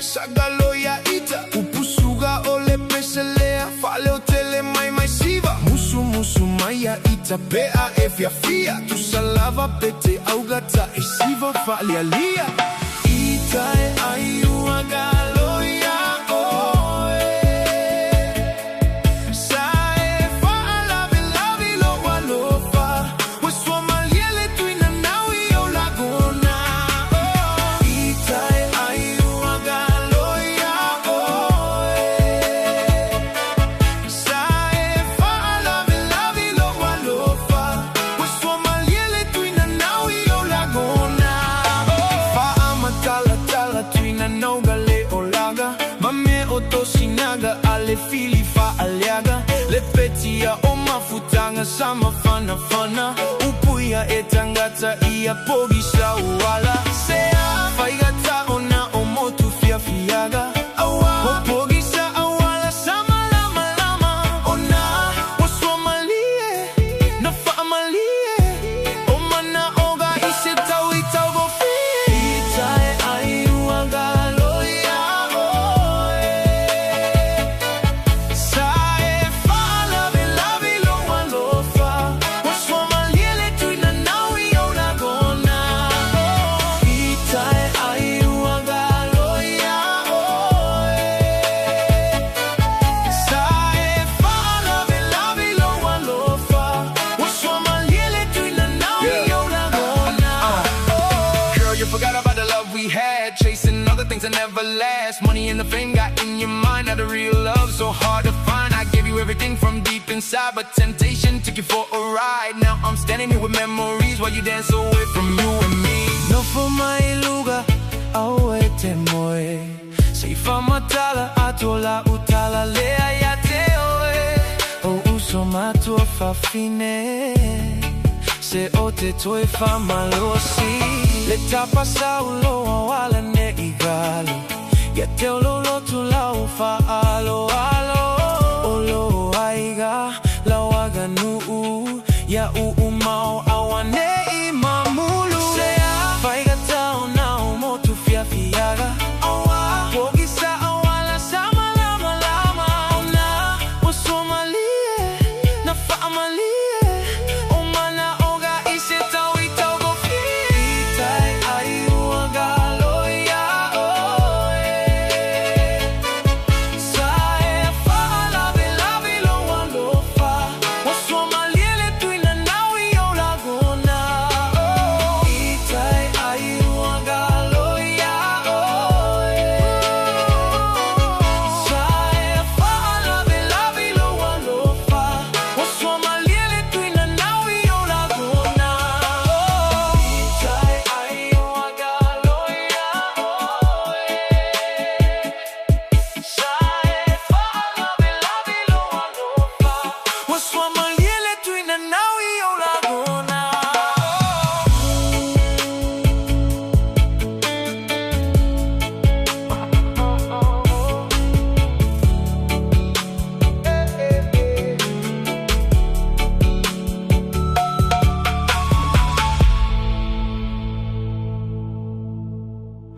Sagalo ia ita Upusuga o le peselea Faaleotele mai mai siva Musumusu mai ia ita pe a e fiafia Tusa lava pe te augata e siva faalialia Ita e ai ua galo ia oe Sa e faalavelave lou alofa Ua suamalie le tuinanau i ou lagona oh. Ita e ai ua galo ia oe Sa e faalavelave lou alofa Ua suamalie le tuinanau i ou lagona oh. Faamatalatala tuinanauga le olaga Ma mea o tosinaga a le fili faaleaga Le petia o mafutaga sa mafanafana Upuia e tagata ia pogisa uala Sea faigata ona o motu fiafiaga Aua o pogisa auala sa malamalama Ona ua suamalie na faamalie O manaoga i se tau i taugofie Ita e ai ua galo ia oe Sa e faalavelave lou alofa Ua suamalie le tuinanau i ou lagona oh. Ita e ai ua galo ia oe Sa e faalavelave lou alofa Ua suamalie le tuinanau i ou lagona oh. Girl, you forgot about the love we had. Chasing other things that never last. Money and the fame got in your mind. Now the real love so hard to find. I gave you everything from deep inside, but temptation took you for a ride. Now I'm standing here with memories while you dance away from you and me. Nofo mai luga aua e te moe Se i faamatala atu o la'u tala lea ia te oe O uso matua fafine Se o te toe faamalosi Le tapa sauloa wala ne i galo Ia te o lou loto lau faaaloalo.